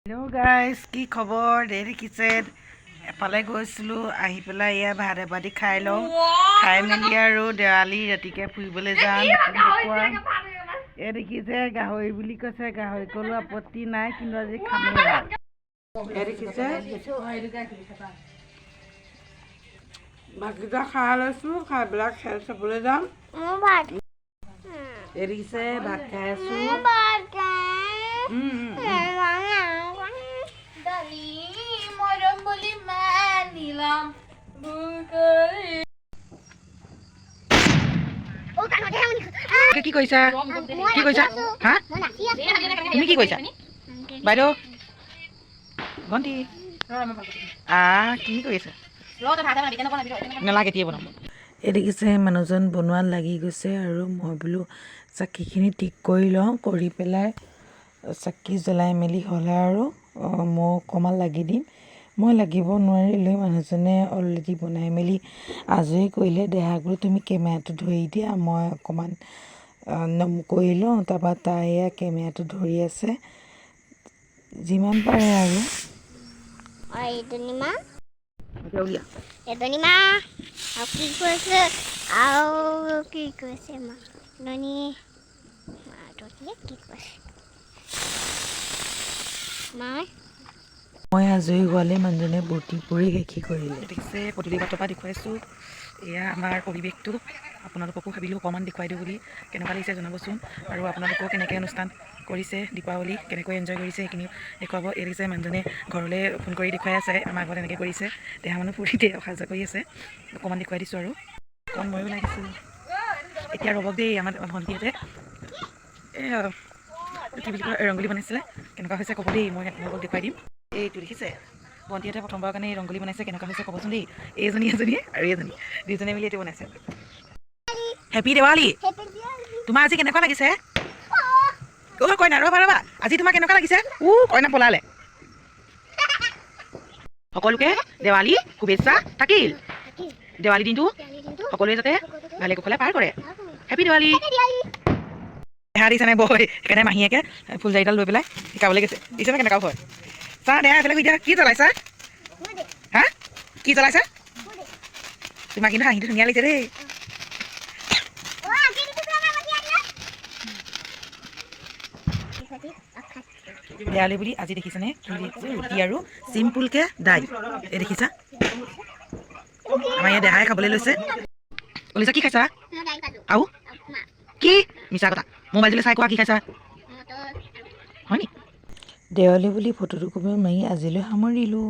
Hello' guys, কি খবৰ? দেই দেখিছে, এফালে গৈছিলোঁ, আহি পেলাই এয়া ভাত এবাতি খাই লওঁ। খাই মেলি আৰু দেৱালী ৰাতিকে ফুৰিবলৈ যাম। দেখুওৱা, এই দেখিছে, গাহৰি বুলি কৈছে। গাহৰি ক'লেও আপত্তি নাই, কিন্তু আজি খামেই ভাত। এই দেখিছে, ভাতকেইটা খাই লৈছোঁ, খাই পেলাই খেল চাবলৈ যাম। এই দেখিছে, ভাত খাই আছোঁ। উম, উম, উম। দালি মৰম বুলি মানিলাম ভুল। কি কৰিছা? কি কৰিছা হা? তুমি কি কৰিছা বাইদেউ? ভণ্টি, কি কৰিছা? নালাগে, এতিয়াই বনাম। এই দেখিছে, মানুহজন বনোৱাত লাগি গৈছে আৰু মই বোলো চাকিখিনি ঠিক কৰি লওঁ। কৰি পেলাই চাকি জ্বলাই মেলি হ'লে আৰু মই অকণমান লাগি দিম। মই লাগিব নোৱাৰিলোঁ, মানুহজনে অলৰেডি বনাই মেলি আজৰি কৰিলে। দেহাক বোলো, তুমি কেমেৰাটো ধৰি দিয়া, মই অকণমান নম কৰি লওঁ। তাৰপৰা তাই এয়া কেমেৰাটো ধৰি আছে যিমান পাৰে আৰু। এইজনী মা। এতিয়া উলিয়া। এজনী মা আৰু কি কৈছে? আৰু কি কৈছে মা? এজনী মাজনীয়ে কি কৈছে মা? মই আজৰি হোৱালে মানুহজনে বটি কৰি শেষি কৰিলে। দেখিছে, পদূলি বাটৰ পৰা দেখুৱাইছোঁ এয়া আমাৰ পৰিৱেশটো। আপোনালোককো ভাবিলোঁ অকণমান দেখুৱাই দিওঁ বুলি। কেনেকুৱা লাগিছে জনাবচোন। আৰু আপোনালোকেও কেনেকৈ অনুষ্ঠান কৰিছে, দীপাৱলী কেনেকৈ এনজয় কৰিছে, সেইখিনিও দেখুৱাব। এই দেখিছে, মানুহজনে ঘৰলৈ ফোন কৰি দেখুৱাই আছে, আমাৰ ঘৰত এনেকৈ কৰিছে। দেহা মানুহ ফূৰ্তিতে অহা যোৱা কৰি আছে। অকণমান দেখুৱাই দিছোঁ আৰু অকণমান ময়ো ওলাই দিছোঁ। এতিয়া ৰ'বক দেই, আমাৰ ভণ্টিহঁতে এই কি বুলি কয়, ৰংগোলী বনাইছিলে। কেনেকুৱা হৈছে ক'ব দেই, মই আপোনালোকক দেখুৱাই দিম। এইটো দেখিছে, ভণ্টিহঁতে প্ৰথমবাৰৰ কাৰণে এই ৰংগোলী বনাইছে। কেনেকুৱা হৈছে ক'বচোন দেই। এইজনী, এজনীয়ে আৰু এইজনী, দুইজনে মিলি এইটো বনাইছে। হেপী দেৱালী! তোমাৰ আজি কেনেকুৱা লাগিছে? অ' কইনা, ৰ'বা ৰ'বা। আজি তোমাৰ কেনেকুৱা লাগিছে? কইনা পলালে। সকলোকে দেৱালী শুভেচ্ছা থাকিল। দেৱালী দিনটো সকলোৱে যাতে ভালে কুশলে পাৰ কৰে। হেপী দেৱালী! দেহা দিছে নাই বৈ, সেইকাৰণে মাহীয়েকে ফুলজাৰিডাল লৈ পেলাই শিকাবলৈ গৈছে। দিছে নে কেনেকুৱা হয় চা। দেহা, এইফালে এতিয়া কি জ্বলাইছা হা? কি জ্বলাইছা? তোমাৰ কিন্তু হাঁহিটো ধুনীয়া লাগিছে দেই। দেৱালী বুলি আজি দেখিছেনে কি দেখিছে? ৰুটি আৰু চিম্পুলকে দাইল। এই দেখিছা, আমাৰ ইয়াত দেহাই খাবলৈ লৈছে। কলিজা, কি খাইছা? আৰু কি? মিছা কথা। মোবাইলটোলৈ চাই কোৱা, কি খাইছা? হয়নি? দেৱালী বুলি ফটো দুকপি মাৰি আজিলৈ সামৰিলোঁ।